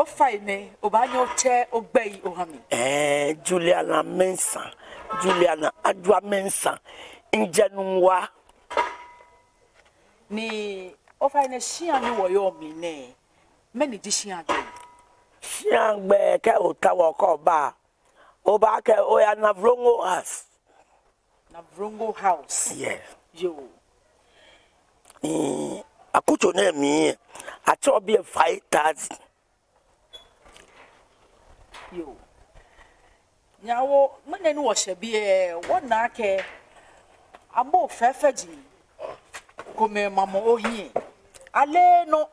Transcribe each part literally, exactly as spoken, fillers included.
Ofainɛ, obaanyɛ otsɛ ogbɛi oha mi? Ɛɛ, Juliana Mensah, Juliana Adjoa Mensah, mijɛ Nungua. Ni ofainɛ, shia ni wɔyɔɔ mli nɛɛ, mɛni ji shia gbɛi? Shia gbɛi, kɛ otaoɔ kɛ oba, obaakɛɛ oya Navrongo House. Navrongo House. Yes. Yoo. Ni akutso nɛɛ mli, atsɛɔ biɛ five thousand. Yoo. Nyɛ awo, ŋmɛnɛ ni wɔshɛ biɛ, wɔna akɛ amrɔ fɛfɛji komɛi mamɔ ohiɛ. Aleenɔ,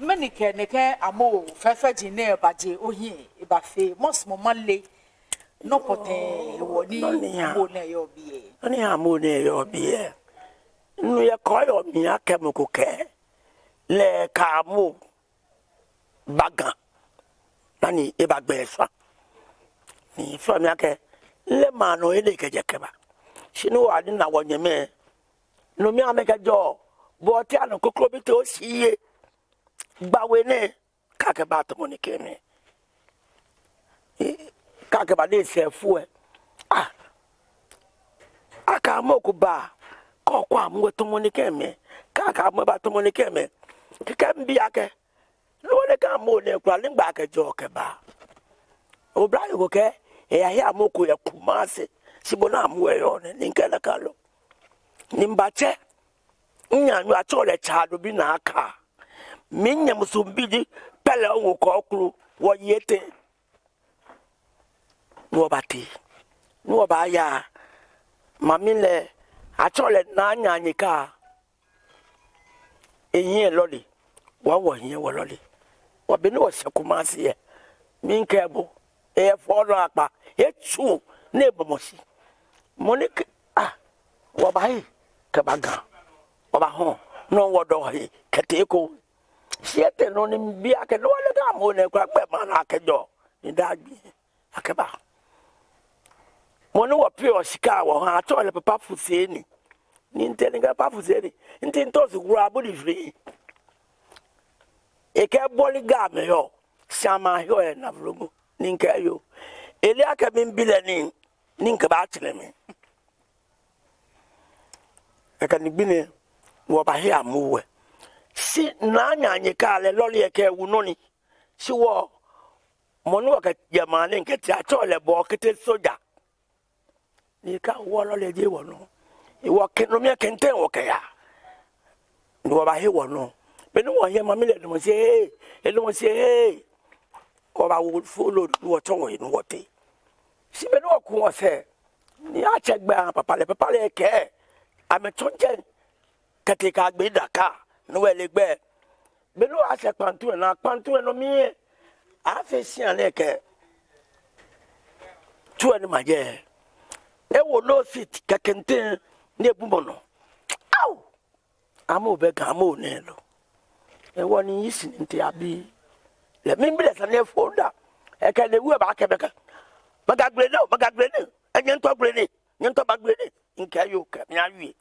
mɛni kɛ nɛkɛ amrɔ fɛfɛji nɛɛ baje ohiɛ, ebafee, mɔ sumɔ male nɔ pɔtɛɛ hewɔ ni amrɔ nɛɛ yɔɔ biɛ? Nɔ ni ha amrɔ nɛɛ yɔɔ biɛ, minu yɛ kɔɔyɔɔ mli akɛ mɔ ko kɛɛ lɛ akɛ amrɔ ba Ga, dani eba gbɛ shwa. Ni efee mi akɛ, mile maŋ nɔ he ni ekɛjɛ kɛba. Shi ni wɔnina wɔnyɛmɛi, no mli amɛkɛjɛɔ, bɔ ni ate anɔ Kokrobite Oshieye gbawe nɛɛ, kɛ akɛba tamɔ nɛkɛ mɛi. Kɛ akɛba ni esɛɛ fu lɛ, ah, akɛ amrɔ ko ba, kɛ okwɛ amrɔ tamɔ nɛkɛ mɛi, kɛ akɛ amrɔ ba tamɔ nɛkɛ mɛi. Kɛkɛ mibi akɛ, no hewɔ lɛ kɛ amrɔ nɛɛ kwraa, nɛgbɛ akɛjɛɔ kɛbaa? Oblayoo ko kɛɛ eyahe amrɔ ko yɛ Kumasi, shi bɔ ni amrɔ lɛ yɔɔ nɛɛ, ni mikɛɛ nakai lo. Ni mibatsɛ, minyɛmi atsɛɔ lɛ Tsaado bi Naa Akaa. Minyɛ musuŋ bi ji Kpɛlɛ Owo Kɔɔklu, wɔyi etɛ. Ni wɔbatee. Ni wɔbaya, mami lɛ, atsɛɔ lɛ Naa Nyanyi Akaa. Ehiɛ lɔle, wɔ hu wɔhiɛ wɔlɔle. Wɔbe ni wɔshɛ Kumasi lɛ, mikɛɛ bo, eyɛ fɔlɔ akpa, etsu ni ebɔmɔ shi. Mɔ ni kɛɛ, ah, wɔbahe kɛba Ga, wɔbahɔɔ nɔ wɔdɔ he kɛtee eko. Shi etee nɔ ni mibi akɛ, no hewɔ lɛ kɛ amrɔ nɛɛ kwraa, gbɛ maŋ nɔ akɛjɛɔ? Ni daa gbi akɛba. Mɔ ni wɔpiɔ shika wɔhaa, atsɛɔ lɛ Papa Fuseni. Ni mitee ni mikɛɛ Papa Fuseni, miti mitɔ̃ shi wura bu di fri. Ekɛɛ Bɔliga amɛyɔɔ, shi amɛhe yɛ Navrongo. Ni mikɛɛ yoo. Ele akɛ miibi lɛ nii, ni mikɛbaatsɛ lɛ mli. Ekɛɛ ni gbi nɛɛ wɔbahe amrɔ lɛ. Shi Naa Nyanyi Akaa lɛ lɔle lɛ kɛ ewu nɔ ni. Shi wɔ, mɔ ni wɔkɛjɛ maŋ nɛɛ kɛtee, atsɛɔ lɛ Bɔkete Soja. Ni ekɛɛ wɔ lɔle lɛ jeee wɔnɔ. Wɔkɛ no mli kɛntɛŋ wɔkɛya. Ni wɔbahe wɔnɔ. Be ni wɔhiɛ, mami lɛ damɔ shi ehe, edamɔ shi ehe. Wɔbawo folo ni wɔtsɔ wɔyi ni wɔtee. Shi be ni wɔku wɔsɛɛ, ni atsɛ gbɛ aha papa lɛ, papa lɛ kɛɛ amɛtsɔ jɛi kɛtee kɛyagbe Dakar, ni wɔle gbɛ. Be ni wɔyashɛ kpantu lɛ naa, kpantu lɛ nɔ mli lɛ, afee shia nɛɛ kɛ tsu lɛ ni ma jɛi. Ewo loo seat kɛ kɛntɛŋ ni ebu mɔ nɔ. Au! Amrɔ bɛ Ga, amrɔ nɛɛ lo? Hewɔ ni miyi shi ni mitee miyabi lɛ, miibi lɛ sane fɔŋ daa. Ekɛɛ ni ewu lɛ baakɛɛ mɛi akɛ, magba gbele nɛɛ oo, magba gbele nɛɛ, enyɛ ntɔ gbele nɛɛ, nyɛ ntɔ ba gbele nɛɛ. Mikɛɛ yoo, kɛ mi awie.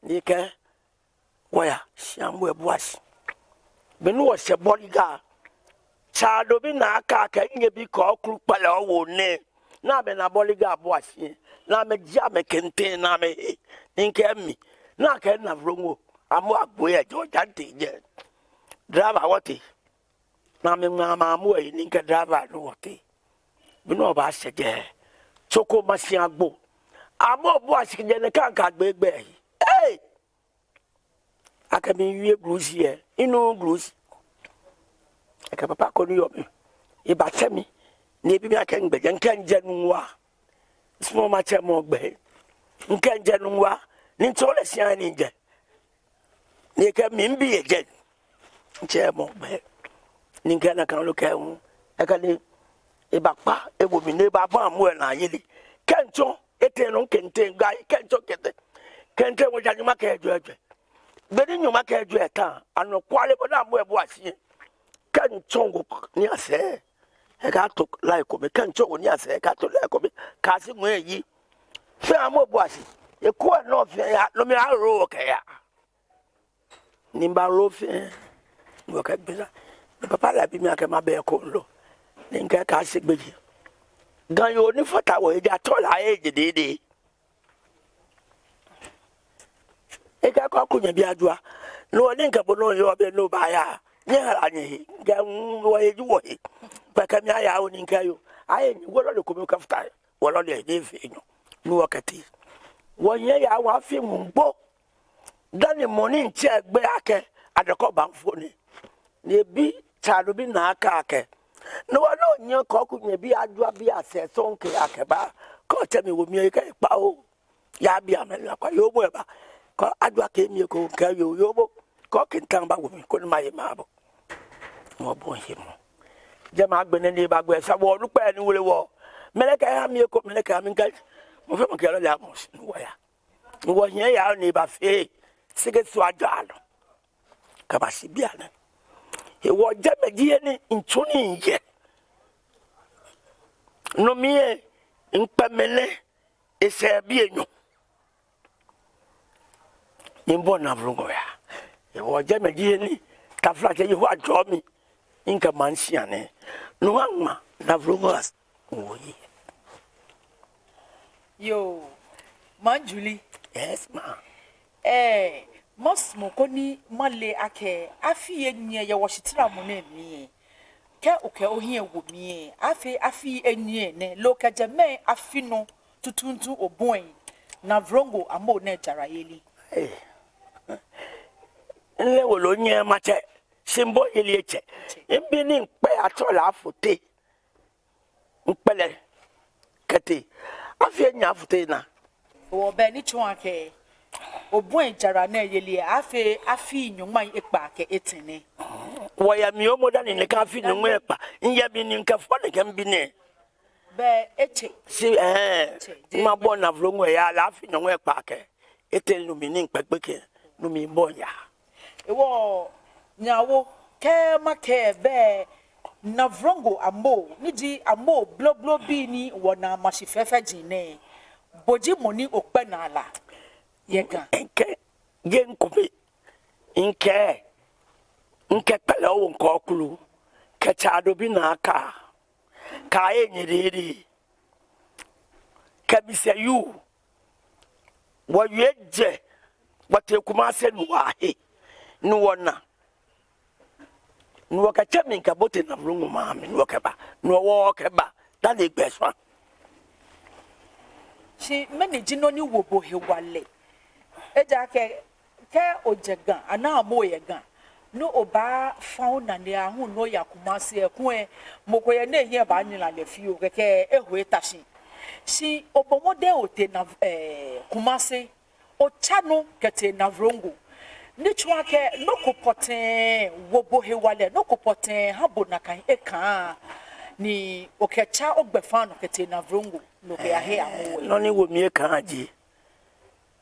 Ni ekɛɛ wɔya, shi amrɔ lɛ bua shi. Be ni wɔshɛ Bɔliga, Tsaado bi Naa Akaa kɛ enyɛ bi Kɔɔklu Kpɛlɛ Owo nɛɛ, ni amɛna Bɔliga bua shi, ni amɛji amɛkɛntɛŋ ni amɛhe, ni mikɛɛ mi, ni akɛɛ Navrongo, amrɔ agbo yɛ jɛi, ja mitee jɛi. Driver, wɔtee. Ni amɛŋma amrɔ lɛ yi, ni mikɛ driver ni wɔtee. Be ni wɔbashɛ jɛi, tsɔko ma shi agbo. Amrɔ bua shi kɛjɛ nɛkɛ kɛyagbe gbɛ he. Hey! Akɛ miwie glushi lɛ, minuuu glushi. Ekɛɛ papa ko ni yɔɔ mli, ebatsɛ mi, ni ebi mi akɛ nɛgbɛ mijɛ, mikɛɛ mijɛ Nungua. Misumɔɔɔ matsɛ mɔ gbɛi. Mikɛɛ mijɛ Nungua, ni mitsɔɔ lɛ shia ni mijɛ. Ni ekɛɛ mi mibi lɛ jɛi, mitsɛɛɛ mɔ gbɛi. Ni mikɛɛ nakai lo kɛ hu. Ekɛɛ ni ebakpa ewo mi ni ebabɔ amrɔ lɛ naa yeli. Kɛ mitsɔ etɛ nɔ kɛntɛŋ gbɛ, kɛ mitsɔ kɛntɛŋ. Kɛntɛŋ wɔja nyɔŋma kɛ ejwɛ ejwɛ. Be ni nyɔŋma kɛ ejwɛ etã, anɔkwale bɔ ni amrɔ lɛ bua shi lɛ, kɛ mitsɔ ŋwɛi ni asɛɛ, ekɛto line kome, kɛ mitsɔ ŋwɛi ni asɛɛ, ekɛto line kome, kɛyashi ŋwɛi eyi. Fɛɛ amrɔ bua shi, eko lɛ nɔ fɛɛ ya, no mli aro kɛya. Ni mibalo fɛɛ, ni wɔkɛgbe naa. Papa lɛ bi mi akɛ mabɛ eko lo. Ni mikɛɛ kaashe gbeyei. Ga yoo ni fata wɔhe, ja tsɔ lɛ aye je dede. Ekɛɛ Kɔɔku nyɛbi Ajua. No ni mikɛ bo nɔ yɔɔ biɛ no baaya. Nyɛhala nyɛhe. Mikɛɛ, mm, wɔhe ji wɔhe. Kpɛkɛ mi aya o ni mikɛɛ yoo. Aye ni wolo le ko mi kɛ fata. Wɔlɔ lɛ ni fee nyɔ. Ni wɔkɛtee. Wɔhiɛ yaa wɔ afi muu gbo. Dani mɔ ni ŋtsɛ gbɛ akɛ adekɔ banfo ni. Ni ebi Tsadobi Naa akɛ akɛ. No hewɔ ni onyɛ Kɔɔku nyɛbi Ajua bi asɛɛ sɔŋŋ kɛ akɛba. Kɛ otsɛ mi wo mi ekɛɛ kpa o. Yabi amɛ la kwa yoo bo eba. Kɛ Ajua kɛ mi eko kɛ yoo yoo bo. Kɛ okɛ ntã ba wo mi koni maye mabo. Wɔbɔ hiɛmɔ. Jɛmɛ agbɛnɛ ni eba gbɛ sa wɔ onukpa ni wule wɔ. Mɛlɛ kɛha mi eko, mɛlɛ kɛha mi ŋkɛ. Mɔ fɛɛ mɔ kɛ lɔ lɛ amɔ si ni wɔya. Ni wɔhiɛ yaa ni ebafee. Seke so ajɔ alɔ. Kɛbashi bianɛ. Hewɔ jɛmɛ ji he ni mitsu nii yɛ. No mli lɛ, mikpɛ mɛnɛ, esɛɛ bii enyɔ. Ni mibɔ Navrongo yaa. Hewɔ jɛmɛ ji he ni, taflatsɛ Yehowa jɔɔ mi. Mikɛ maŋ shia nɛɛ. No ha ŋma Navrongo as-, wo yi. Yoo, Maŋ Julie. Yes, ma. Ɛɛ, masumɔ koni male akɛ afii enyiɛ yɛ wɔshitaramɔ nɛɛ mli lɛ. Kɛ okɛ ohiɛ wo mli lɛ, afee afii enyiɛ nɛ, loo kɛjɛ mɛɛ afi nɔ tuuntu obɔi Navrongo Amoo nɛɛ jarayeli? Ee. Mile wolo nyɛ matsɛ, shi mibɔi yeli etsɛ. Mibi ni mikpɛ atsɔ lɛ Afotey. Mikpɛ lɛ kɛtee. Afii enyiɛ Afotey naa. Wɔbɛ ni tsɔɔ akɛ obɔi jara nɛɛ yeli lɛ, afee afii nyɔŋmai ekpaa kɛ etɛ nɛ. Wɔyɛ mli omo dani nɛkɛ afii nyɔŋmai ekpaa. Miyɛ mli ni mikɛfɔ nɛkɛ mibi nɛɛ. Bɛ etsɛ. Shi, ɛɛ, etsɛ, mabɔ Navrongo yaa lɛ afii nyɔŋmai ekpaa kɛ etɛ no mli ni mikpɛ gbekɛ, no mli mibɔi yaa. Hewɔ, nyɛ awo, kɛ makɛɛ bɛ Navrongo Amoo, ni ji Amoo blɔblɔ bii ni wɔnaa ma shi fɛfɛji nɛɛ, bo ji mɔ ni okpɛ naa la yɛ Ga. Mikɛɛ, jeee mi kome, mikɛɛ, mikɛ kpɛlɛ owo Kɔɔku, kɛ Tsadobi Naa kaa. Kaaye nyɛ dede. Kɛ Mister Yu. Wɔwie jɛ. Wɔtee Kumasi ni wɔhe. Ni wɔna. Ni wɔkɛtsɛ mi kɛbote Navrongo maŋ mli. Ni wɔkɛba. Ni wɔkɛba. Dani egbɛ shwa. Shi mɛni ji nɔ ni wo bo hewalɛ? Ejaakɛ kɛ ojɛ Ga, ana Amoo yɛ Ga, ni obaafã onaa ni ahu ni oya Kumasi lɛ, kulɛ mɔ ko yɛ ni ehiɛ baanyila lɛ fioo, kɛkɛ eho eta shi. Shi obɔ mɔdɛŋ otee naa, ɛɛ, Kumasi, otsa nɔ kɛtee Navrongo. Ni tsɔɔ akɛ nɔ ko pɔtɛɛ wo bo hewalɛ, nɔ ko pɔtɛɛ ha bo nakai ekãa, ni okɛtsa ogbɛfaŋ nɔ kɛtee Navrongo, ni okɛyahe Amoo lɛ. Nɔ ni wo mi ekãa ji,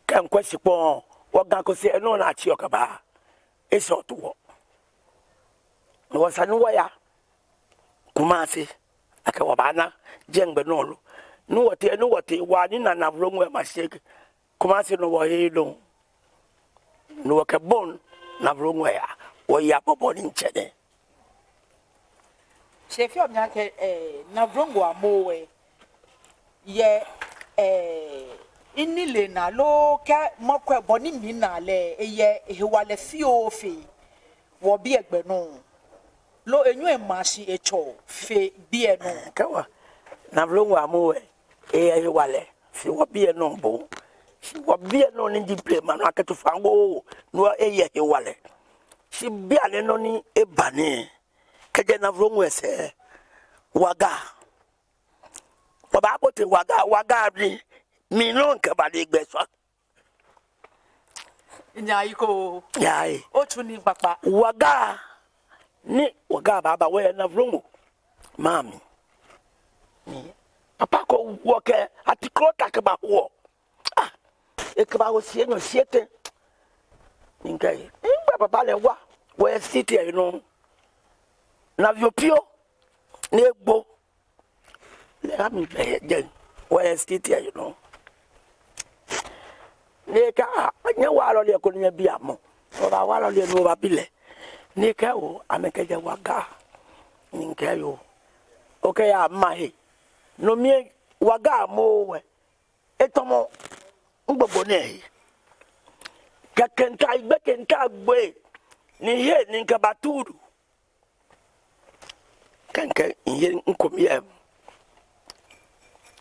kɛ mikwɛ shikpɔŋ, wɔ Ga kose lɛ nɔ ni atsiɔ kɛba, eshort wɔ. Ni wɔsa ni wɔya Kumasi, akɛ wɔbaana jɛŋgbɛ nɔ lo. Ni wɔtee, ni wɔtee, wɔnina Navrongo lɛ ma shake. Kumasi nɔ wɔhe dɔŋŋ. Ni wɔkɛbɔi Navrongo yaa, wɔya bɔbɔ ni ŋtsɛ nɛɛ. Shi efeɔ mi akɛ, ɛɛ, Navrongo Amoo lɛ, yɛ, ɛɛ, minilee naa loo kɛ makwɛ bɔ ni mina lɛ, eyɛ hewalɛ fioo fe wɔbiɛ gbɛ nɔ. Loo enyɔ ema shi etsɔ fe biɛ nɔ. Kɛ wɔ, Navrongo Amoo lɛ, eyɛ hewalɛ fe wɔbiɛ nɔ bo. Shi wɔbiɛ nɔ ni ji blema nɔ akɛ tsofa ŋoo, no eyɛ hewalɛ. Shi bianɛ nɔ ni eba nɛ, kɛjɛ Navrongo lɛ sɛɛ, Waga. Wɔbaabote Waga, Waga ni, mi nɔ mikɛba ni egbɛ shwa. Nyɛ ayi ko. Nyɛ ayi. Otsu nii kpakpa. Waga. Ni Waga baaba wɔyɛ Navrongo maŋ mli. Ni papa ko wɔkɛ ati krota kɛbaho wɔ. Ah, ekɛbaho shii enyɔ shii etɛ. Ni mikɛɛ, migbɛ papa lɛ wa. Wɔyɛ street lɛ nɔ. Navio pio. Ni egbo. Lɛ ha mi bɛ jɛŋ. Wɔyɛ street lɛ nɔ. Ni ekɛɛ, ah, nyɛwalɔ lɛ ko ni nyɛbi amɔ. Wɔbawalɔ lɛ ni wɔbabi lɛ. Ni ekɛɛ oo, amɛkɛjɛ Waga. Ni mikɛɛ yoo, okɛya mahe. No mli Waga mɔ wɛ. Etamɔ migbogbo nɛɛ he. Kɛkɛ mikɛ gbɛ kɛ mikɛ gbɛ. Ni he ni mikɛba Tudu. Kɛkɛ mihe mikome yɛ.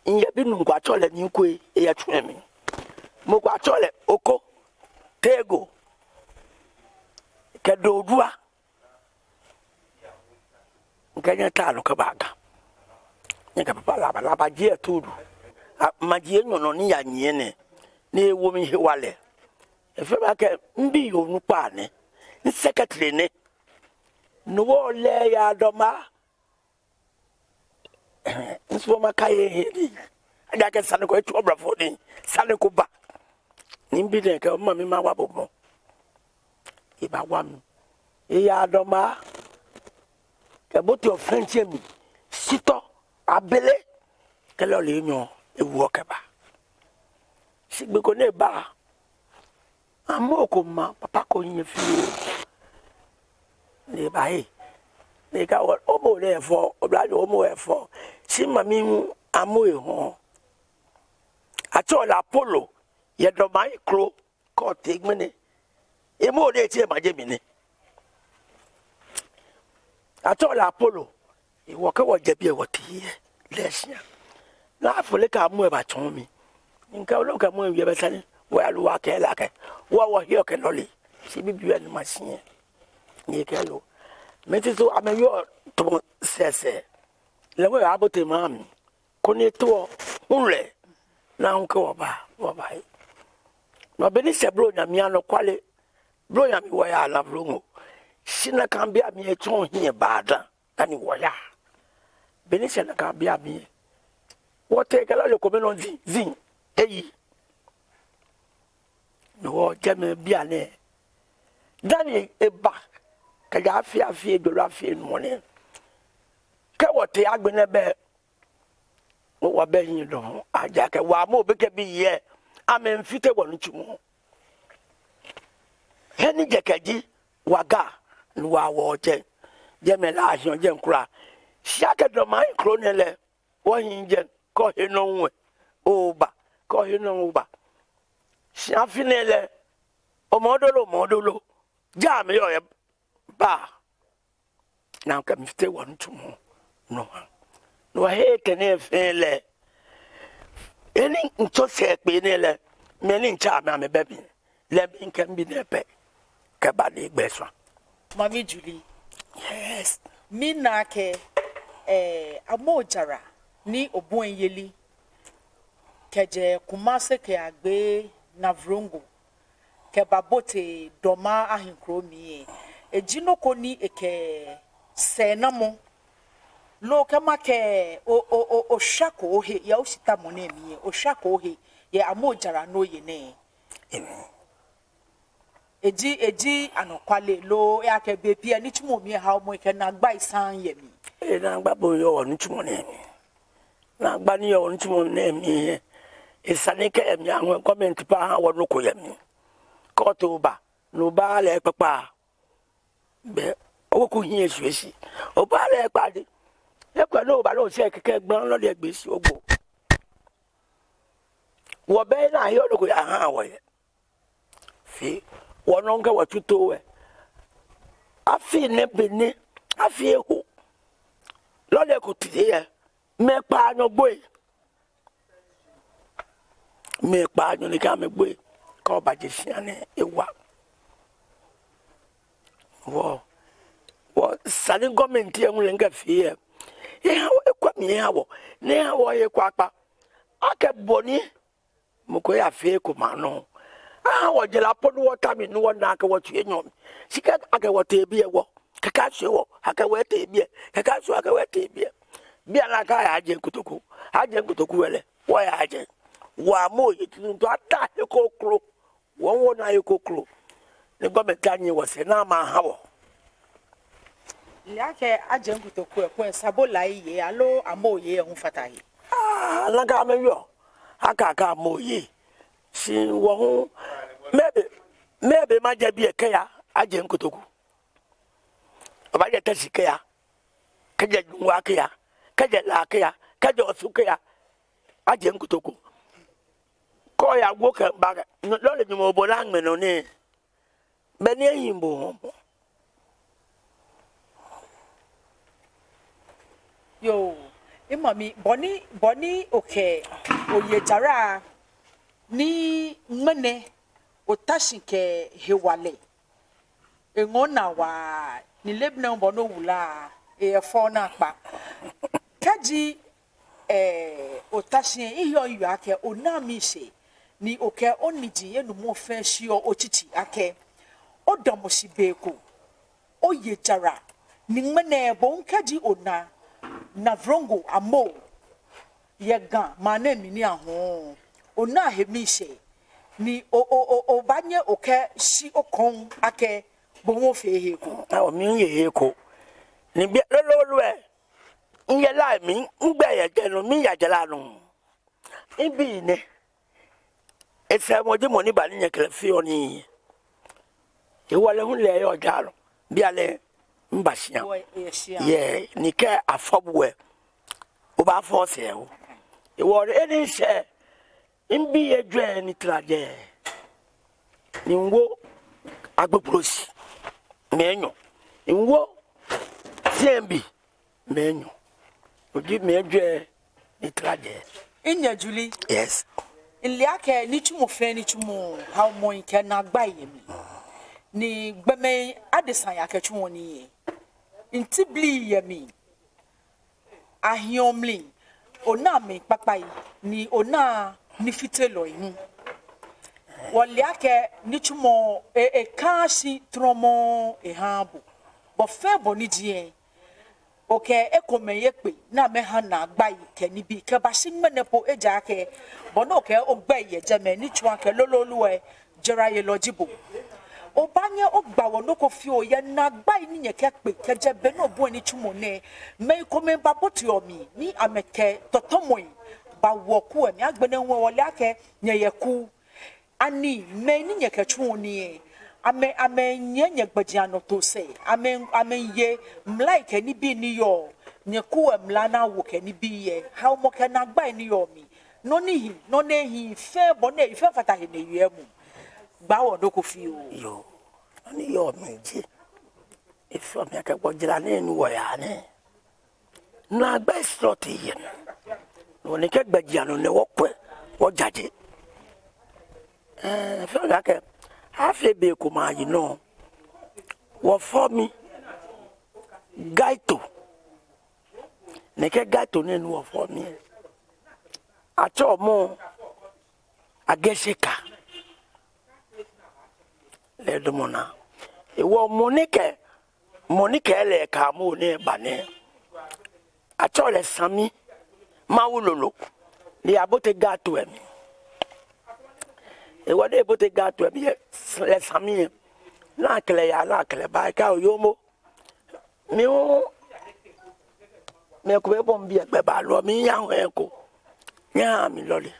Miyɛ binuu ko atsɛɔ lɛ Nii Kwei, eyɛ Twi mli. Mɔ ko atsɛɔ lɛ Oko, Tego, kɛ Dodua. Mikɛ nyɛ ta nɔ kɛba Ga. Nyɛkɛ papa lɛ aba, lɛ aba jie Tudu. A, maji enyɔ nɔ ni miyanyiɛ nɛɛ. Ni ewo mi hewalɛ. Efee mi akɛ mibi yoo onukpa nɛ. Mi secretary nɛ. No hewɔ lɛ eyaadamɔ. Misumɔɔ makɛɛ ehe nii. Ejaakɛ sane ko etsu oblafo nii. Sane ko ba. Ni mibi nɛɛ kɛ mami mawa bo mɔ. Ebawa mi. Eyaadamɔ. Kɛbote Ɔfrɛnkyɛ mli. Shitɔ. Abele. Kɛ lɔle enyɔ. Ewo kɛba. Shi gbi ko ni eba. Amoo ko ma papa ko hiɛ fioo. Ni eba he. Ni ekɛɛ oo, omɔ lɛ efɔ, oblanyo omɔ efɔ. Shi mami hu amoo ehɔɔ. Atsɛɔ lɛ Apollo, yɛ Dɔmayi kro, kɛ otee ŋmɛnɛ. Emɔ lɛ etsɛ maje mli nɛ. Atsɛɔ lɛ Apollo, ewɔ kɛ wɔjɛ biɛ wɔtee yɛ lɛ shia. Ni afole kɛ amoo ebatsɔɔ mi. Mikɛɛ ole akɛ amoo ewie bɛ sane. Wɔya lɛ wɔkɛɛ lɛ akɛ. Wɔ wɔhiɛ kɛ lɔle. Shi bibioo ni mashiɛ. Ni ekɛɛ lɛ. Mɛni so amɛyɔɔ tamɔ sɛsɛ. Lɛ wɔ abote mami. Koni eto wɔ. Hulɛ. Ni ahũ kɛ wɔba. Wɔba he. Nɔ beni sɛ blo nyami anɔkwale. Blo nyami wɔya Navrongo. Shi nakai bei amli etsɔ hiɛ bada. Dani wɔya. Beni sɛ nakai bei amli. Wɔtee kɛ lɔle kome nɔ zin, zin. Eyi. Ni wɔjɛ mɛi bianɛ. Dani eba. Kɛjɛ afi, afi, ejɔlɔ afi, enumɔ nɛ. Kɛ wɔtee agbɛnɛ bɛ. Wɔbɛ hiɛ dɔŋŋ. Ejaakɛ wɔ amoo be kɛ bi yɛ. Amɛmiifite wɔnitsumɔ. He ni jɛ kɛji. Waga, ni wɔ wɔjɛ. Jɛmɛ lɛ ahiɔ jɛi kwraa. Shi akɛ Dɔmayi kro nɛɛ lɛ, wɔhiii jɛi, kɛ ohe nɔ hu oba, kɛ ohe nɔ hu oba. Shi afi nɛɛ lɛ, omɔ dolo, omɔ dolo. Ja amɛyɔɔ yɛ ba. Ni akɛmiifite wɔnitsumɔ nɔ ha. Ni wɔhe tɛ nɛɛ fɛɛ lɛ. He ni mitsɔ sɛɛ kpee nɛɛ lɛ, mɛi ni mitsɛ amɛ amɛbɛ mli. Lɛ mli kɛ mibi nɛɛ pɛ. Kɛba ni egbɛ sua. Mami Julie. Yes. Mina akɛ, eh, amoo jara ni obɔi yeli. Kɛjɛ Kumasi kɛyagbe Navrongo. Kɛbabote Dɔmayi ahiɛkuro mli. Eji nɔ ko ni ekɛ sɛɛnamɔ. Loo kɛ makɛɛ o, o, o, oshako ohe, yɛ oshitamɔ nɛɛ mli, oshako ohe, yɛ amoo jara ni oye nɛɛ. Eji, eji anɔkwale loo, ejaakɛ bei pii nitsumɔ mli ehaomɔ, ekɛ naagba esaaa yɛ mli. Ee, naagba bɔ ni yɔɔ wɔnitsumɔ nɛɛ mli. Naagba ni yɔɔ wɔnitsumɔ nɛɛ mli yɛ. Esa ni kɛ emli aŋɔ government pɛ aha wɔ nɔ ko yɛ mli. Kɛ otee oba, ni oba lɛ kpakpa. Bɛ, oku hiɛ shwie shi. Oba lɛ kpadi. Ekwɛ ni oba lɛ oshɛ kɛkɛ gbala lɛ egbe shi ogbo. Wɔbɛ naa yɔɔ nɔ ko yaha wɔ yɛ. Fɛɛ, wɔnɔ ŋkɛ wɔtsu too wɛ. Afi nɛɛ be nɛɛ, afi eho. Lɔle ko tee yɛ. Mɛi kpaanyɔ gboi. Mɛi kpaanyɔ ni kɛ amɛgboi. Kɛ oba je shia nɛɛ ewa. Wɔ, wɔ, esa ni government yɛ ŋulɛ ŋkɛ fɛɛ yɛ. Eha wɔ, ekwɛ mli eha wɔ. Ni eha wɔ yɛ kwakwa. Akɛ bɔ ni. Mɔ ko yafee eko ma nɔ. Aha wɔ jara po ni wɔta mli ni wɔna akɛ wɔtsu enyɔ mli. Shi kɛ akɛ wɔtee biɛ wɔ. Kɛkɛ ashwie wɔ. Akɛ wɔtee biɛ. Kɛkɛ ashwie akɛ wɔtee biɛ. Bianɛ akɛ Ajei Kotoku. Ajei Kotoku wɛ lɛ. Wɔya Ajei. Wɔ amoo yei tuuntu ata he kroko. Wɔwo naa yei kroko. Ni government anyiɛ wɔsɛɛ ni amɛha wɔ. Lɛ akɛ Ajei Kotoku ekwɛ Sabolai yei aloo amoo yei hu fata he. Ah, nakai amɛyɔɔ. Akɛ akɛ amoo yei. Shi wɔ hu. Mɛɛ be, mɛɛ be majɛ biɛ kɛya Ajei Kotoku. Obaajɛ Teshie kɛya, kɛjɛ Jungwa kɛya, kɛjɛ La kɛya, kɛjɛ Osu kɛya. Ajie Nkotoku. Kɛ oyawo kɛba lɔle Nyɔŋmɔ bo lɛ ŋmɛnɛ nɛɛ, be ni ehiii bo hɔmɔ. Yoo, mimami, bɔ ni, bɔ ni okɛɛ, oye jara ni ŋmɛnɛ ota shi kɛ hewalɛ. Eŋɔɔ minaa waa, ni lɛ be nɛɛ bɔ ni owula, eyɛ fɛo naakpa. Kɛji, eh, ota shi, miheɔ miyeɔ akɛ ona miishɛɛ, ni okɛ oniji enumɔ fɛɛ shiɔ otsitsi akɛ odamɔ shi be ko, oye jara, ni ŋmɛnɛ bo hu kɛji ona Navrongo Amoo yɛ Ga maŋ nɛɛ mli ni ahɔɔ, ona he miishɛɛ, ni o, o, o, obaanyɛ okɛshi okɔŋ akɛ bo hu ofee he ko. Ao, miye he ko. Ni bianɛ lolo lɛ, miyɛ La mli, migbɛi yɛ jɛmɛ nɔ, miya jara nɔ. Mibi nɛɛ, esɛɛmɔ ji mɔ ni ba ni nyɛkɛ lɛ feɔ nii. Hewɔ lɛ hu lɛ eyɔɔ jara nɔ. Bianɛ miba shia. Wɔ, eyɛ shia. Yɛ, ni kɛ afɔ bo lɛ, obaafɔ osɛɛ o. Hewɔ lɛ, eni sɛɛ, mibi ejwɛ ni tara jɛi. Ni miwo Agbogbloshie mɛi enyɔ. Miwo C M B mɛi enyɔ. No ji mɛi ejwɛ ni tara jɛi. Minyɛ Julie. Yes. Mile akɛ nitsumɔ fɛɛ nitsumɔ, haomɔi kɛ naagbai yɛ mli. Ni gbɔmɛi adesai akɛtsuɔ nii yɛ. Mitibii yɛ mli. Ahiɔ mli, ona mɛi kpakpai, ni ona nifitelɔi hu. Wɔle akɛ nitsumɔ, e, ekãaa shi trɔmɔɔ ehaaa bo. Bɔ fɛɛ bɔ ni eji lɛ, okɛ ekomɛi ekpe ni amɛha naagbai kɛ nibii kɛbashi ŋmɛnɛ po, ejaakɛ bɔ ni okɛ ogbɛi yɛ jɛmɛ ni tsɔɔ akɛ lolo lɛ, jarayelɔ ji bo. Obaanyɛ ogba wɔ nɔ ko fioo yɛ naagbai ni nyɛkɛkpe kɛjɛ be ni obɔi nitsumɔ nɛɛ. Mɛi komɛi baboteɔ mli ni amɛkɛ tɔtɔmɔi bawoɔ ku lɛ mli. Agbɛnɛ hu wɔle akɛ nyɛyɛ ku. Ani mɛi ni nyɛkɛtsuɔ nii lɛ, amɛ, amɛnyiɛ nyɛgbɛjianɔtoo sɛɛ, amɛ, amɛye mlai kɛ nibii ni yɔɔ nyɛku lɛ mla ni awo kɛ nibii lɛ, haomɔ kɛ naagbai ni yɔɔ mli? Nɔ ni hi, nɔ ni ehiii, fɛɛ bɔ ni ehiii, fɛɛ fata he ni ehiii lɛ mli. Gba wɔ nɔ ko fioo. Yoo, nɔ ni yɔɔ mli ji, efeɔ mi akɛ gbɔjra nɛɛ ni wɔyaa nɛɛ, naagbai srɔto yɛ mli. Nɔ ni kɛ gbɛjianɔ nɛɛ wɔkwɛ, wɔjaje. Ɛɛ, efeɔ mi akɛ, afee be ko mayi nɔ, wɔfɔ mi gaito. Nɛkɛ gaito nɛɛ ni wɔfɔ mi, atsɛɔ mɔ Agɛshɛka. Lɛ damɔ naa. Hewɔ mɔ ni kɛ, mɔ ni kɛ lɛ kɛ mɔ nɛɛ ba nɛɛ, atsɛɔ lɛ Sami Mawulolo. Ni eyabote gaito lɛ mli. Hewɔ ni ebote gaito lɛ mli lɛ, lɛ Sami lɛ, ni akɛ lɛ yaa, ni akɛ lɛ baa, ekɛɛ oo yoomo, mi hu, mɛi komɛi bɔ mibi lɛ gbɛ ba lɔ, miiya hu eko. Nyɛhaa mi lɔle.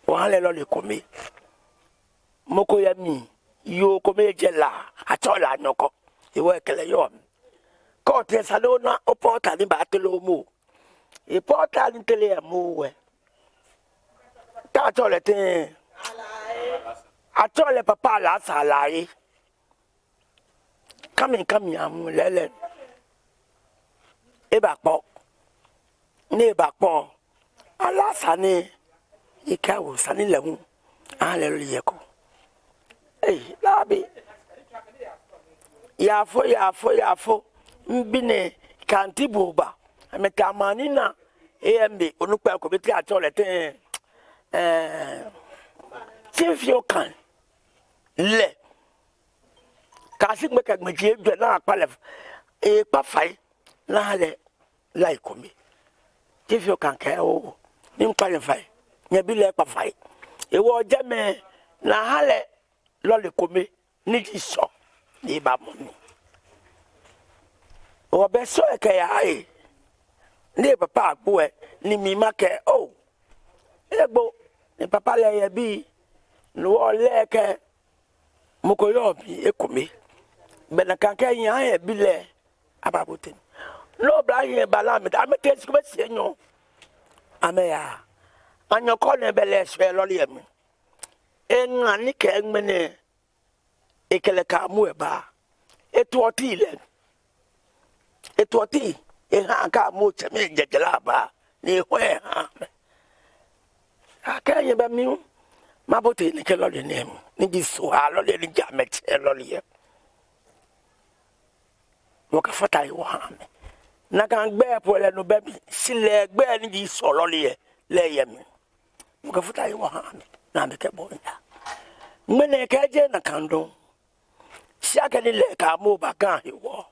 Wɔha lɛ lɔle kome. Mɔ ko yɛ mli, yoo kome jɛ La, atsɛɔ lɛ Anyɔkɔ. Hewɔ ekɛ lɛ yɔɔ mli. Kɛ otee sa ni ona opɔta ni baatere omɔ. Epɔta ni tere emɔ lɛ, te atsɛɔ lɛ tɛŋŋ? Atsɛɔ lɛ Papa Alasa Alaye. Kami kami amu lɛlɛ. Ebakpɔ. Ni ebakpɔ, Alasa ni ekɛwo sane lɛ hu, aha lɛ lɔle yɛ ko. Ei, laabi. Yaafo, yaafo, yaafo. Mibi nɛɛ kɛ Auntie Buba, amɛkɛ amɛ ni na, A M B, onukpa ko bɛ te atsɛɔ lɛ tɛŋŋ? Ɛɛ, Chief Yokan lɛ. Kɛ shi gbɛkɛ gbɛji ejwɛ ni akpa lɛ, ekpa fai, ni aha lɛ lai kome. Chief Yokan kɛɛ oo, ni mikpa nyɛ fai, nyɛbi lɛ ekpa fai. Hewɔ jɛmɛ ni aha lɛ lɔle kome ni ji Sɔ, ni ebamɔ mi. Hewɔ be Sɔ lɛ kɛya lɛ, ni epapa Agbo lɛ, ni mi makɛɛ oo, egbo, ni papa lɛ yɛ biɛ, ni wɔle akɛ mɔ ko yɔɔ biɛ ekome. Be nakai kɛ nyɛhaa ebi lɛ ababote. Ni oblahii lɛ ba lɛ amɛ, amɛtee shi kome shii enyɔ. Amɛya. Anyɔkɔ nɛɛ bɛ lɛ eshwɛ lɔle lɛ mli. Eŋa ni kɛ ŋmɛnɛ ekɛ lɛ kɛ Amoo lɛ ba. Etuɔ tii lɛ. Etuɔ tii eha kɛ Amoo tsɛmɛi jɛjɛlɛ aba ni ehɔɔ eha amɛ. Akɛ nyɛbɛ mi hu mabote nɛkɛ lɔle nɛɛ mli, ni ji Sohaa lɔle, ni ji amɛtsɛ lɔle lɛ. Wɔkɛfata he wɔha amɛ. Nakai gbɛi po lɛ no bɛ mli, shi lɛ gbɛi ni ji Sɔɔ lɔle lɛ, lɛ yɛ mli. Wɔkɛfata he wɔha amɛ, ni amɛkɛbɔ nya. Ŋmɛnɛ kɛ jeee nakai dɔŋŋ, shi akɛni lɛ kɛ Amoo ba Ga hewɔ,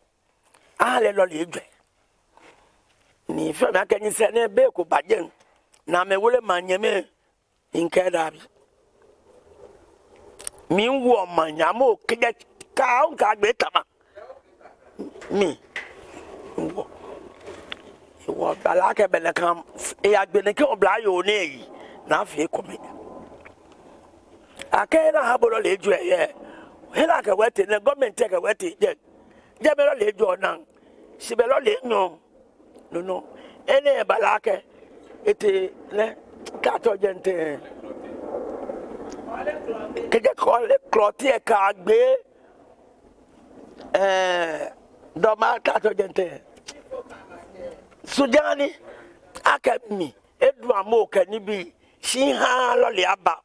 aha lɛ lɔle ejwɛ. Ni efeɔ mi akɛ nyɛsɛɛ nɛɛ be ko ba jɛi, ni amɛwole maŋnyɛmɛi, mikɛɛ daabi. Mi hu wɔmaŋ nyɛ, Amoo kɛjɛ Ga hu kɛyagbe Tama. Mi, wɔ, wɔbala akɛ bɛ nakai, eyagbe nɛkɛ oblayoo nɛɛ yi, ni afee ekome. Akɛ ni aha bo lɔle ejwɛ yɛ. Hela kɛ wete nɛɛ, government kɛ wete jɛ. Jɛmɛ lɔle ejwɛ ona. Shi bɛ lɔle enyɔ. No nɔ. Enɛ bala akɛ etee nɛɛ, Tlato jɛi ntɛ. Kɛjɛ Korle Klottey kɛyagbe, eh, Doma, Tlato jɛi ntɛ. Sujani, akɛ mi, edu Amoo kɛ nibii, shi ha lɔle aba.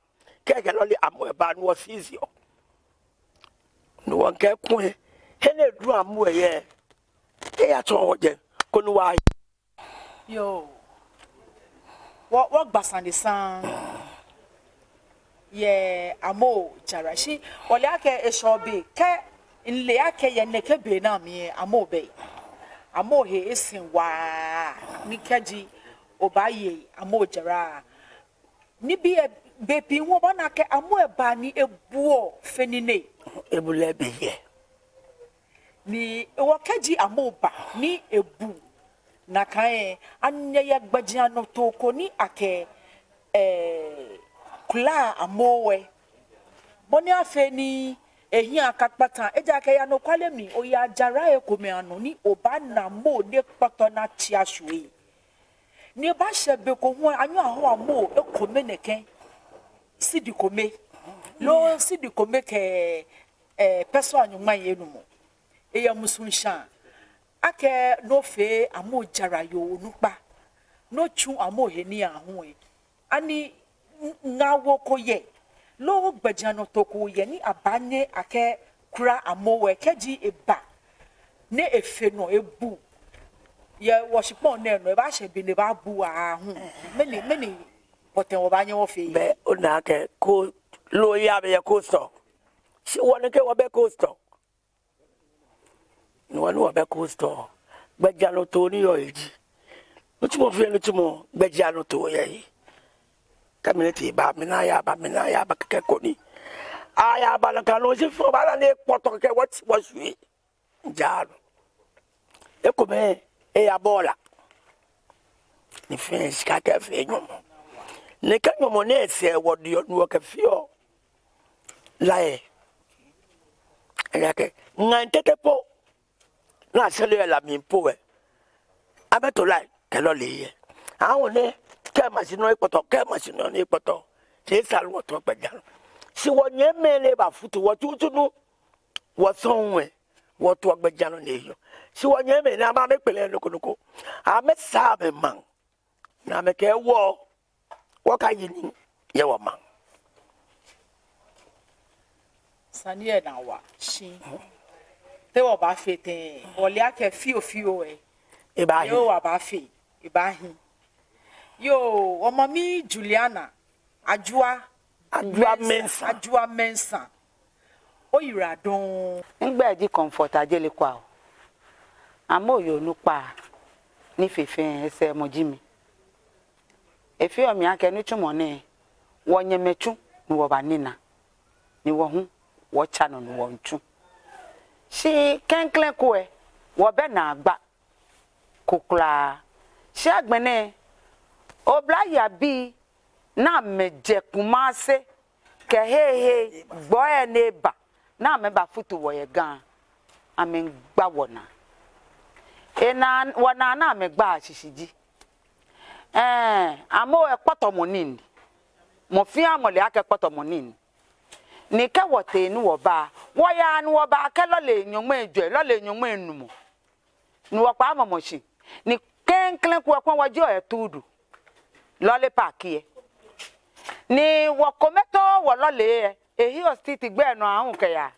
Kɛkɛ lɔle Amoo lɛ ba ni wɔ seize ɔ. Ni wɔkɛ kulɛ, he ni edu Amoo lɛ yɛ, eyatsɔɔ wɔ jɛi, koni wɔya. Yoo. Wɔ, wɔgba sane saŋŋ yɛ Amoo jara shi. Wɔle akɛ eshɛ be kɛ, mile akɛ yɛ nɛkɛ be nɛɛ mli lɛ Amoo bɛ. Amoo he esɛŋ waa ni kɛji obaye Amoo jara. Nibii lɛ, bei pii hu obaana akɛ Amoo lɛ baa ni ebuɔ fe nine. Ebu lɛ be yɛ. Ni hewɔ kɛji Amoo ba ni ebu nakai lɛ, ani nyɛyɛ gbɛjianɔtoo ko ni akɛ, eh, kula Amoo lɛ, bɔ ni afee ni ehiɛ akakpata? Ejaakɛ yɛ anɔkwale mli, oyaa jara lɛ ekomɛi anɔ ni obaana Amoo ni ekpɔtɔ ni atsi ashwie. Ni ebaashɛ be ko hu anyɛɔ ahɔɔ Amoo ekome nɛkɛ sidi kome. Loo sidi kome kɛ, eh, pɛsɛɔ nyɔŋmai enumɔ. Eyɛ musuŋ shãa akɛ no fee Amoo jarayoo onukpa. No tsu Amoo he nii aahu lɛ. Ani ŋ-, ŋaawoo ko yɛ, loo gbɛjianɔtoo ko yɛ ni abaanyɛ akɛkula Amoo lɛ kɛji eba ni efe nɔ ebu yɛ wɔshikpɔŋ nɛɛ nɔ, ebaashɛ be ni ebaabu aahu? Mɛni, mɛni pɔtɛɛ wɔbaanyɛ wɔfee? Bɛ ona akɛ ko, loo eyaaa bɛ yɛ cold store. Shi wɔ nɛkɛ wɔbɛ cold store. Ni wɔ ni wɔbɛ cold store. Gbɛjianɔtoo ni yɔɔ he ji, nitsumɔ fɛɛ nitsumɔ gbɛjianɔtoo yɛ he. Kɛ miniti ba, mɛni ayaba, mɛni ayaba kɛkɛ koni ayaba nakai nɔ shi fɛɛ obaana ni ekpɔtɔ kɛkɛ wɔtsi wɔshwie. Jara nɔ. Ekomɛi eyabɔ la. Ni fɛɛ shika kɛfee nyɔmɔ. Ni kɛ nyɔmɔ nɛɛ sɛɛ wɔdiɔ ni wɔkɛfeɔ la lɛ, ejaakɛ ŋai tete po ni ashɛreɔ la mli po lɛ, amɛto la kɛ lɔle yɛ. Awo nɛ kɛ machine nɔ ekpɔtɔ, kɛ machine nɔ ni ekpɔtɔ. Shi esa ni wɔto gbɛjianɔ. Shi wɔnyɛmimɛi ni bafutu wɔ tuuntu nu, wɔsɔŋŋ lɛ, wɔtoɔ gbɛjianɔ ni eyɔɔ. Shi wɔnyɛmimɛi ni amɛ amɛkpɛlɛɛɛ nɔ ko nɔ ko, amɛsaa amɛmaŋ. Ni amɛkɛɛ wɔ, wɔkaye nii yɛ wɔmaŋ. Sane lɛ naa wa shi. Te wɔbaafee tɛŋŋ? Wɔle akɛ fioo fioo lɛ, ebaahi. Yoo, wɔbaafee, ebaahi. Yoo, wɔ mami Juliana Ajua. Ajua Mensah. Mensah. Ajua Mensah. Oyiwaladɔŋŋ. Migbɛi ji Comfort Ajele Kwao. Amoo yoo onukpa ni fe fɛɛ esɛɛmɔ ji mi. Efeɔ mi akɛ nitsumɔ nɛɛ, wɔnyɛmimɛi tsu ni wɔbanina, ni wɔ hu wɔtsa nɔ ni wɔmiitsu. Shi klɛŋklɛŋ ko lɛ, wɔbɛ naagba ko kwraa. Shi agbɛnɛ, oblayei abii ni amɛjɛ Kumasi kɛ hei hei gbɔi ni eba ni amɛbafutu wɔ yɛ Ga, amɛmiigba wɔnaa. Enaa, wɔnaa ni amɛgba shishi ji, ɛɛ, amrɔ lɛ kpɔtɔmɔ nii ni. Mɔ fɛɛ mɔ le akɛ kpɔtɔmɔ nii ni. Ni kɛ wɔtee ni wɔba, wɔyaa ni wɔba kɛ lɔle nyɔŋmai ejwɛ, lɔle nyɔŋmai enumɔ. Ni wɔkpa amɔmɔ shi. Ni klɛŋklɛŋ ko lɛ kwɛ wɔjieɔ yɛ Tudu lɔle park lɛ. Ni wɔkome too wɔlɔle lɛ, ehiɔ street gbɛ nɔ aahu kɛya.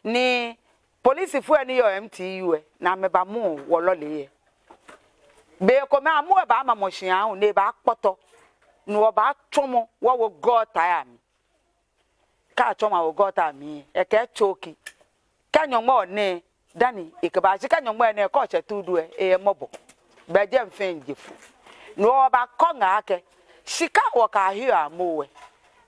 Ni polisifoi ni yɔɔ M T U lɛ, ni amɛbamɔ wɔlɔle lɛ. Be ko mli amrɔ lɛ baamamɔ shi aahu ni ebaakpɔtɔ. Ni wɔbaatsɔmɔ wɔwo gɔta lɛ mli. Kɛ atsɔmɔ awo gɔta lɛ mli lɛ, ekɛɛ choke. Kɛ nyɔŋmɔ nɛɛ dani ekɛba, shi kɛ nyɔŋmɔ nɛɛ kɛ otsɛ Tudu lɛ, eyɛ mɔbɔ. Bɛ jɛmɛ fɛɛ je fo. Ni wɔbakɔ ŋaa akɛ shika wɔkɛhiɔ amrɔ lɛ.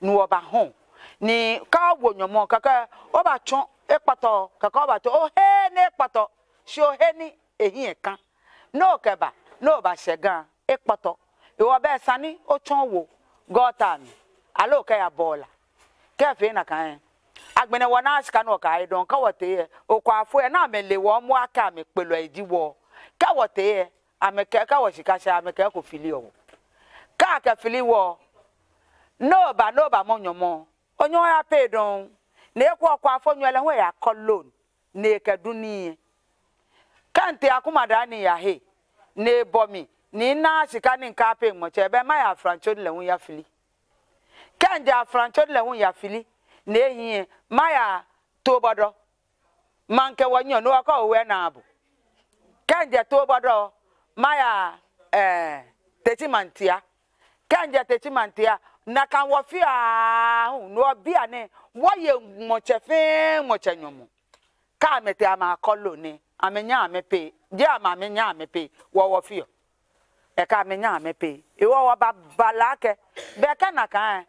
Ni wɔbahɔɔ. Ni kɛ owo nyɔmɔ, kɛkɛ obaatsɔ ekpɔtɔ, kɛkɛ obaatsɔ ohe ni ekpɔtɔ. Shi ohe ni ehiɛ kã. Ni okɛba, ni obashɛ Ga, ekpɔtɔ. Hewɔ bɛ esa ni otsɔ owo gɔta mli, aloo okɛya bɔla. Kɛ efee nakai lɛ, agbɛnɛ wɔnaaa shika ni wɔkɛhe dɔŋŋ. Kɛ wɔtee lɛ, okwaafoi lɛ ni amɛle wɔ momo akɛ amɛkpelɔi ji wɔ. Kɛ wɔtee lɛ, amɛkɛɛ kɛ wɔshika shɛ, amɛkɛɛ eko filiɔ wɔ. Kɛ akɛfili wɔ, ni oba, ni obamɔ nyɔmɔ, onyɛŋ oya pay dɔŋŋ. Ni ekolɛ okwaafonyo lɛ hu eyakɔ loan ni ekɛdu nii lɛ. Kɛ mitee Akumadaa ni miyahe, ni ebɔ mi, ni minaaa shika ni mikɛya pay ŋmɔtsɛ, bɛ maya Aflantso lɛ hu miyafili. Kɛ mijɛ Aflantso lɛ hu miyafili, ni ehiii lɛ, maya Tobɔdɔ. Maŋkɛ wɔnyiɛɔ, ni wɔkɔ owɛ naa bo. Kɛ mijɛ Tobɔdɔ, maya, eh, Techimantia. Kɛ mijɛ Techimantia, nakai wɔfeɔ aahu, ni wɔ bianɛ, wɔye ŋmɔtsɛ fɛɛ ŋmɔtsɛ nyɔmɔ. Kɛ amɛtee amɛyakɔ loan lɛ, amɛnyɛɛɛ amɛ pay, jeee amɛ, amɛnyɛɛɛ amɛ pay, wɔ wɔfeɔ. Ekɛɛ amɛnyɛɛɛ amɛ pay. Hewɔ wɔbabala akɛ, bɛ kɛ nakai lɛ,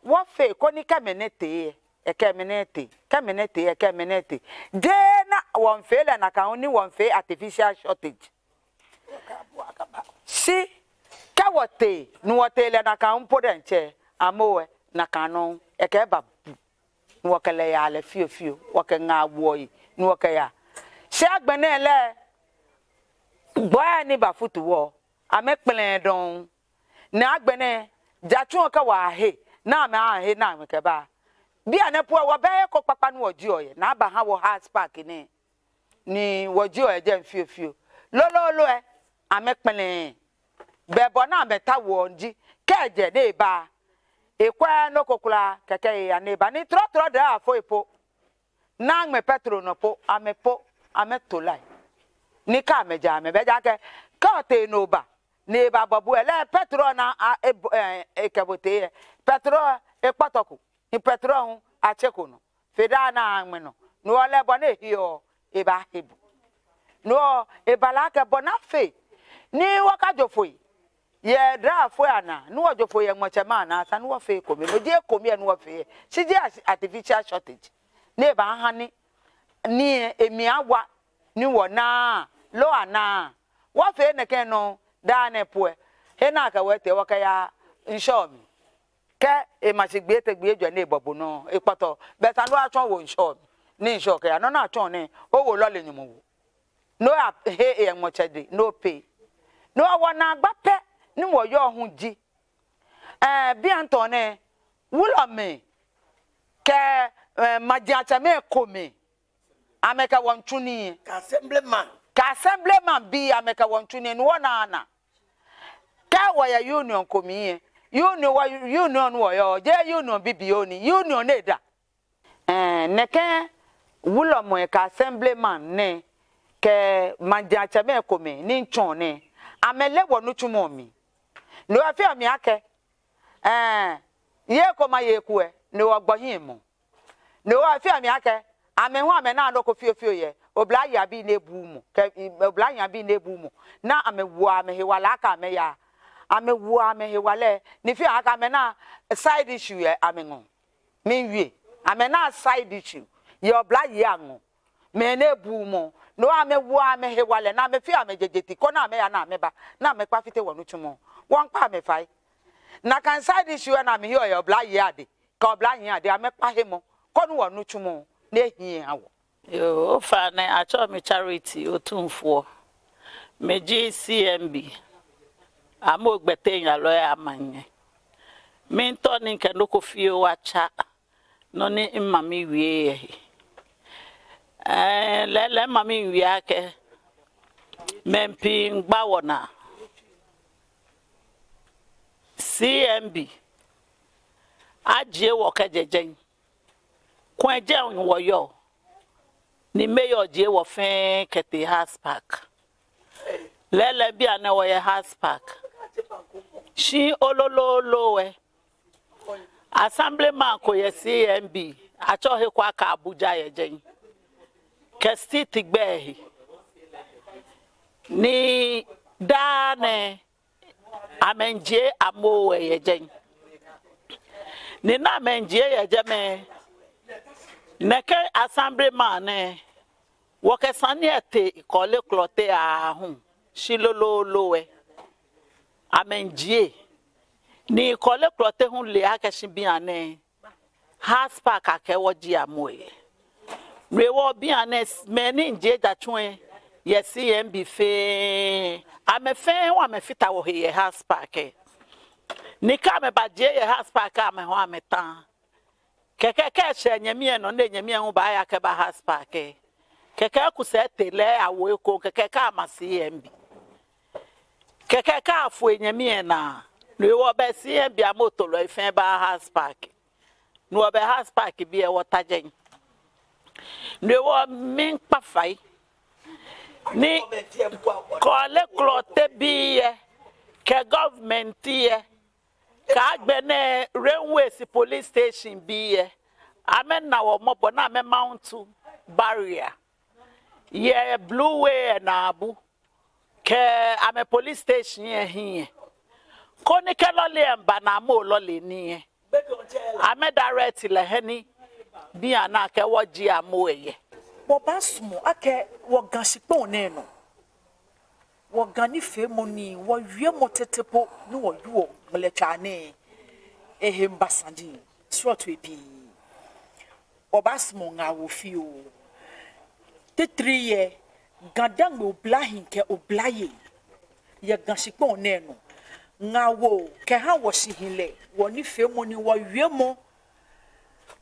wɔfee koni kɛ mɛni tee lɛ, ekɛ mɛni tee, kɛ mɛni tee, ekɛ mɛni tee. Jeee ni wɔmiifee lɛ nakai hu ni wɔmiifee artificial shortage. Shi kɛ wɔtee, ni wɔtee lɛ nakai hu po diɛŋtsɛ, amrɔ lɛ nakai nɔŋŋ, ekɛba bu. Ni wɔkɛ lɛ yaa lɛ fiofio, wɔkɛ ŋaa woɔ ehe, ni wɔkɛyaa. Shi agbɛnɛ lɛ, gbɔi ni bafutu wɔ, amɛkpɛlɛɛɛ dɔŋŋ. Ni agbɛnɛ, jatsu lɛ kɛ wɔyahe, ni amɛyahe ni amɛkɛba. Bianɛ po lɛ wɔbɛ he ko kpakpa ni wɔjieɔ yɛ, ni abaha wɔ Hearts Park nɛɛ. Ni wɔjieɔ yɛ jɛmɛ fiofio. Lolo lɛ, amɛkpɛlɛɛɛ. Bɛ bɔ ni amɛtaoɔ ji, kɛ ejɛ ni eba, ekwɛɛɛ nɔ ko kwraa, kɛkɛ eyaa ni eba. Ni trɔtrɔ draafoi po, ni aŋmɛ petrol nɔ po, amɛ po, amɛto line. Ni kɛ amɛjɛ amɛbɛ ja kɛ, kɛ otee ni oba, ni ebabɔ bo lɛ, petrol ni a, e, e, ekɛ bo tee lɛ, petrol ekpɔtɔko, ni petrol hu atseko nɔ. Fe daa ni aŋmɛ nɔ. No lɛ bɔ ni ehiɔ, ebaahe bo. No ebala akɛ bɔ ni afee ni wɔkajo foi yɛ draafoi anaa, ni wɔjo foi yɛ ŋmɔtsɛmɛi anaa, esa ni wɔfee ekome. No ji ekome lɛ ni wɔfee lɛ. Shi jeee artificial shortage. Ni ebaaha ni, ni emli awa, ni wɔnaaa, loo anaaa. Wɔfee nɛkɛ nɔ, daa nɛɛ po lɛ, he ni akɛ wɔ tee wɔkɛyaa ŋshɔ mli. Kɛ ema shi gbii etɛ gbii ejwɛ ni ebɔ bo nɔ, ekpɔtɔ. Bɛ esa ni otsɔ owo ŋshɔ mli. Ni ŋshɔ kɛya nɔ ni atsɔ nɛɛ, owo lɔle nyɔmɔ wo. Ni oyahe yɛ ŋmɔtsɛ dɛŋ, ni o pay. No hewɔ naagba pɛ ni wɔyɔɔ hu ji, eh, bianɛ tɔɔ nɛɛ, wulɔmɛi kɛ, eh, majiatsɛmɛi komɛi, amɛkɛ wɔ miitsu nii. Kɛ assemblyman. Kɛ assemblyman bii, amɛkɛ wɔ miitsu nii, ni wɔnaaa naa. Kɛ wɔyɛ union ko mli lɛ, union wɔ, union ni wɔyɔɔ, jeee union bibioo ni, union ni eda. Eh, nɛkɛ wulɔmɛi kɛ assemblyman nɛɛ, kɛ majiatsɛmɛi komɛi ni miitsɔ nɛɛ, amɛle wɔnitsumɔ mli. Ni wɔfeɔ mli akɛ, eh, yei komɛi yei ko lɛ, ni wɔgbɔ hiɛ mɔ. Ni wɔfeɔ mli akɛ, amɛ hu amɛnaaa nɔ ko fiofio yɛ oblayei abii ni ebuuu mɔ, kɛ, i, oblahii abii ni ebuuu mɔ. Ni amɛwoɔ amɛhewalɛ akɛ amɛya. Amɛwoɔ amɛhewalɛ, ni fɛɛ akɛ amɛna side issue yɛ amɛŋɔɔ. Miiwie, amɛna side issue yɛ oblayei aŋɔɔ. Mɛi ni ebuuu mɔ, no amɛwoɔ amɛhewalɛ, ni amɛfeɔ amɛjeje ti, koni amɛya ni amɛba, ni amɛkpa fite wɔnitsumɔ. Wɔmiikpa amɛ fai. Nakai side issue lɛ ni amɛhiɔ yɛ oblayei adɛŋ, kɛ oblahii adɛŋ, amɛkpa hemɔ, koni wɔnitsumɔ ni ehi eha wɔ. Yoo, ofainɛ, atsɛɔ mi Charity Otumfuo. Miji C M B, Amoo Gbɛteŋ Nyalɔi Amanyɛ. Miitao ni mikɛ nɔ ko fioo atsa nɔ ni mimami wie yɛ he. Ɛɛ, lɛɛlɛŋ mimami wie akɛ mɛi pii miigba wɔnaa. C M B, ajie wɔ kɛjɛ jɛi. Kwɛ jɛi wɔyɔɔ. Ni mayor jie wɔ fɛɛ kɛtee Hearts Park. Lɛɛlɛŋ bianɛ wɔyɛ Hearts Park. Shi olololoo lɛ, assemblyman ko yɛ C M B, atsɛɔ he ko akɛ Abuja yɛ jɛi. Kɛ street gbɛi he. Ni daa nɛɛ, amɛmiijie Amoo lɛ yɛ jɛi. Ni ni amɛmiijie yɛ jɛmɛ, nɛkɛ assemblyman nɛɛ, wɔkɛ sane lɛ tee Korle Klottey aahu, shi lololoo lɛ, amɛmiijie. Ni Korle Klottey hu le akɛ shi bianɛ, Hearts Park akɛɛ wɔjie Amoo yɛ. No hewɔ bianɛ mɛi ni miijie jatsu lɛ yɛ C M B fɛɛ, amɛfɛɛ hu amɛfata wɔhe yɛ Hearts Park lɛ. Ni kɛ amɛbajie yɛ Hearts Park lɛ, amɛ hu amɛta. Kɛkɛ kɛ eshɛ nyɛmi lɛ nɔ ni nyɛmi lɛ hu baaya kɛba Hearts Park lɛ, kɛkɛ eku sɛɛ etee lɛ awo eko, kɛkɛ kɛ ama C M B. Kɛkɛ kɛ afo nyɛmi lɛ naa. No hewɔ bɛ C M B Amoo tolɔi fɛɛ ba Hearts Park. No hewɔ bɛ Hearts Park bii lɛ wɔta jɛi. No hewɔ miikpa fai ni Korle Klottey bii lɛ, kɛ government lɛ, kɛ agbɛnɛ Railways police station bii lɛ, amɛna wɔ mɔbɔ ni amɛ mount barrier yɛ Blue Way lɛ naabu kɛ amɛ police station lɛ hiɛ. Koni kɛ lɔle lɛ miiba ni Amoo lɔle ni lɛ, amɛ direct lɛ he ni bianɛ akɛ wɔjie Amoo lɛ yɛ. Wɔbaasumɔ akɛ wɔ Ga shikpɔŋ nɛɛ nɔ, wɔ Ga nifeemɔ nii, wɔwiemɔ tete po ni wɔwieɔ ŋmlɛtswaa nɛɛ, ehe miiba saji srɔtoi pii. Wɔbaasumɔ ŋaawoo fioo. Titri yɛ GaDangme oblahii kɛ oblayei yɛ Ga shikpɔŋ nɛɛ nɔ. Ŋaawoo kɛha wɔshihilɛ, wɔnifeemɔ nii, wɔwiemɔ.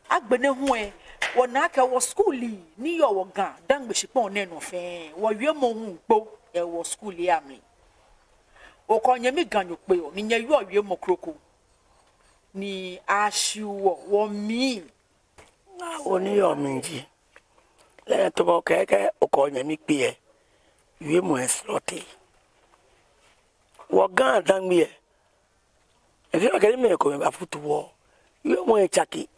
Agbɛnɛ hu lɛ, wɔna akɛ wɔskul ni yɔɔ wɔ GaDangme shikpɔŋ nɛɛ nɔ fɛɛ, wɔwiemɔ hu gbo yɛ wɔskul lɛ amli. Okɛ onyɛmi Ganyo kpeɔ, ni nyɛwieɔ wiemɔ kroko, ni ashiu wɔ, wɔmli. Ŋaawoo ni yɔɔ mli ji, lɛ tamɔ okɛɛ kɛ okɛ onyɛmi kpe lɛ, wiemɔ lɛ srɔtoi. Wɔ GaDangme lɛ, efeɔ akɛ ni mɛi komɛi bafutu wɔ, wiemɔ lɛ tsake.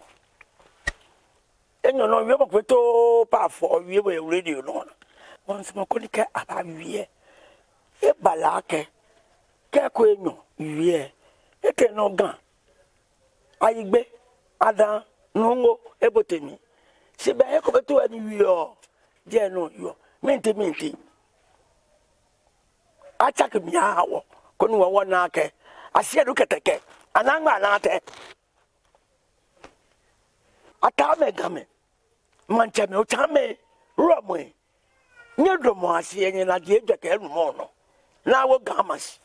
Enyɔ nɔ wiemɔ kpetoo pɛ afɔ wiemɔ yɛ radio nɔ. Wɔmiisumɔ koni kɛ abawie lɛ, eba lɛ akɛ, kɛ eko enyɔ wie lɛ, etee nɔ Ga, Ayigbe, Ada, Nungua, ebote mli. Shi bɛ eko kpetoo ni wieɔ, jɛi nɔ yɔɔ, minti minti. Atsake mli aha wɔ, koni wɔ wɔna akɛ, Asiedu Keteke, Anangba Anate. Ataamɛi, Gamɛi, maŋtsɛmɛi, otsaamɛi, wulɔmɛi, nyɛdamɔa shi yɛ nyɛnaji ejwɛ kɛ enumɔ nɔ, ni awo Ga ama shi,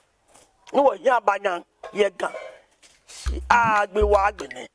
ni wɔhiɛ aba nyam yɛ Ga. Shi agbe wɔ agbɛnɛ.